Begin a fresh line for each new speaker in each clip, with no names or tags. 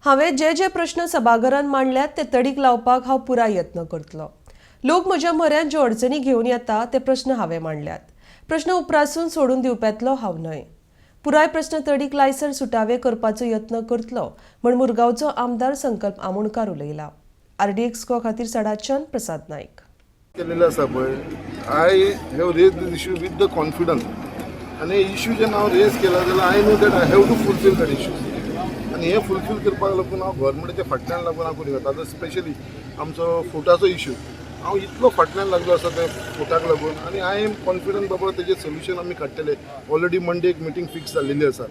हांवें जे जे प्रश्न सभाघरांत मांडल्यात ते तडीक लावपाक हांव पुराय यत्न करतलो. लोक म्हज्या म्हऱ्यांत ज्यो अडचणी घेवन येता ते प्रश्न हांवें मांडल्यात. प्रश्न उप्रासून सोडून दिवप्यांतलो हांव न्हय. पुराय प्रश्न तडीक लायसर सुटावे करपाचो यत्न करतलो म्हण मुरगांवचो आमदार संकल्प आमोणकार उलयला. आरडीएक्स गोवा खातीर सडाच्यान प्रसाद नायक.
केलेले आसा पळय, I have raise this issue with the confidence आनी इश्यू जेन्ना हांव रेज केला जाल्यार I know that I have to fulfil that issue. आनी हे फुलफील करपाक लागून हांव गव्हर्मेंटाच्या फाटल्यान लागून हांव करूं येता. आतां स्पेशली आमचो फोर्टाचो इश्यू, हांव इतलो फाटल्यान लागलो आसा त्या फोर्टाक लागून आनी I am confident बाबा तेजें सोल्युशन आमी काडटले. ऑलरेडी मंडे एक मिटींग फिक्स जाल्लेली आसा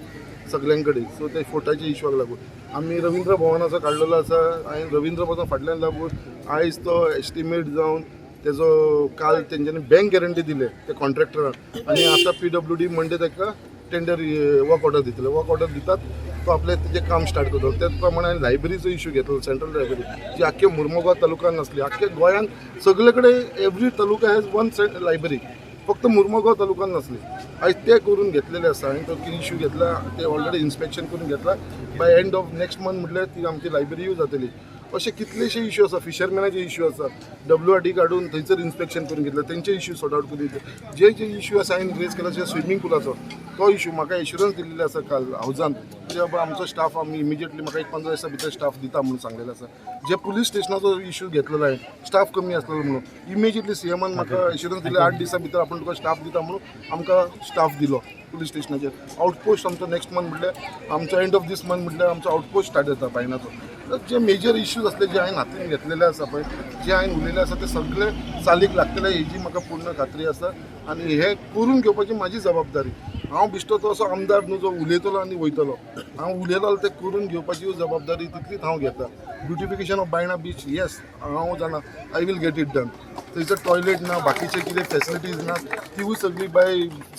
सगळ्यां कडेन. सो ते फोर्टाच्या इश्यूक लागून आमी रवींद्र भवनाचो काडलेलो आसा. हांवें रवींद्र भवन फाटल्यान लागून आयज तो एस्टिमेट जावन तेजो काल तेंच्यांनी बँक गॅरंटी दिले ते कॉन्ट्रॅक्टराक आनी आतां पीडब्ल्यूडी मंडे ताका टेंडर वर्क ऑर्डर दितले. वर्क ऑर्डर दितात तो आपलें तेजें काम स्टार्ट करतलो. त्याच प्रमाणे हांवें लायब्ररीचो इश्यू घेतलो. सेंट्रल लायब्ररी जी आख्खे मुर्मुगांव तालुक्यान नासली, आख्खे गोंयांत सगळे कडेन every taluka has one library, फक्त मुर्मुगांव तालुक्यान नासली. आयज ते करून घेतलेले आसा. हांवें तो इश्यू घेतला, ते ऑलरेडी इन्स्पेक्शन करून घेतला. By end of next month म्हटल्यार ती आमची लायब्ररीय जातली. अशे कितलेशे इश्यू आसा. फिशरमॅनाचे इश्यू आसा, डब्ल्यू आर डी काडून थंयसर इन्स्पेक्शन करून घेतलं, तेंचे इश्यू सॉर्ट आउट करून घेतले. जे जे इश्यू आसा हांवें रेज केला, स्विमींग पुलाचो तो इश्यू म्हाका एश्युरन्स दिल्लेले आसा काल हावजान की बाबा आमचो स्टाफ आमी इमिजिएटली म्हाका एक 15 दिसां भितर स्टाफ दिता म्हणून सांगलेलें आसा. जे पुलीस स्टेशनाचो इश्यू घेतलेलो आहे, स्टाफ कमी आसलेलो म्हणून, इमिजिएटली सीएमान म्हाका एश्युरन्स दिले, 8 दिसां भितर आपूण तुका स्टाफ दिता म्हणून. आमकां स्टाफ दिलो पुलीस स्टेशनाचेर. आउटपोस्ट आमचो नेक्स्ट मंथ म्हटल्यार आमचो एंड ऑफ these month म्हटल्यार आमचो आउटपोस्ट स्टार्ट जाता बायणाचो. तर जे मेजर इश्यूज आसले जे हांवें हातीन घेतलेले आसा पळय, जे हांवें उलयलें आसा ते सगळे चालीक लागतले हेजी म्हाका पूर्ण खात्री आसा आनी हे करून घेवपाची म्हाजी जबाबदारी. हांव बिश्टो तो असो आमदार न्हू जो उलयतलो आनी वयतलो. हांव उलयलो ते करून घेवपाची जबाबदारी तितलीच हांव घेता. Beautification of Baina beach, yes, हांव जाणा, I will get it done. थंयसर टॉयलेट ना, बाकीचे कितें फेसिलिटीज ना, तिवूय सगळी बाय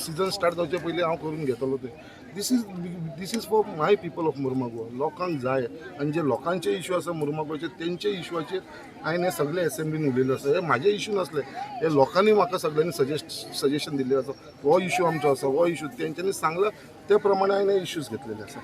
सिजन स्टार्ट जावचे पयलीं हांव करून घेतलो ते. This is for my people of Mormugao. लोकांक जाय आनी जे लोकांचे इश्यू आसा मुर्मागोवाचे, तेंचे इश्यूचेर हांवें हे सगळे एसेंब्लीन उलयलें आसा. हे म्हाजे इश्यू नासले, हे लोकांनी म्हाका सगळ्यांनी सजेशन दिल्लें आसा. हो इश्यू आमचो आसा, हो इश्यू तेंच्यांनी सांगला, ते प्रमाणे हांवें हे इश्यूज घेतलेले आसा.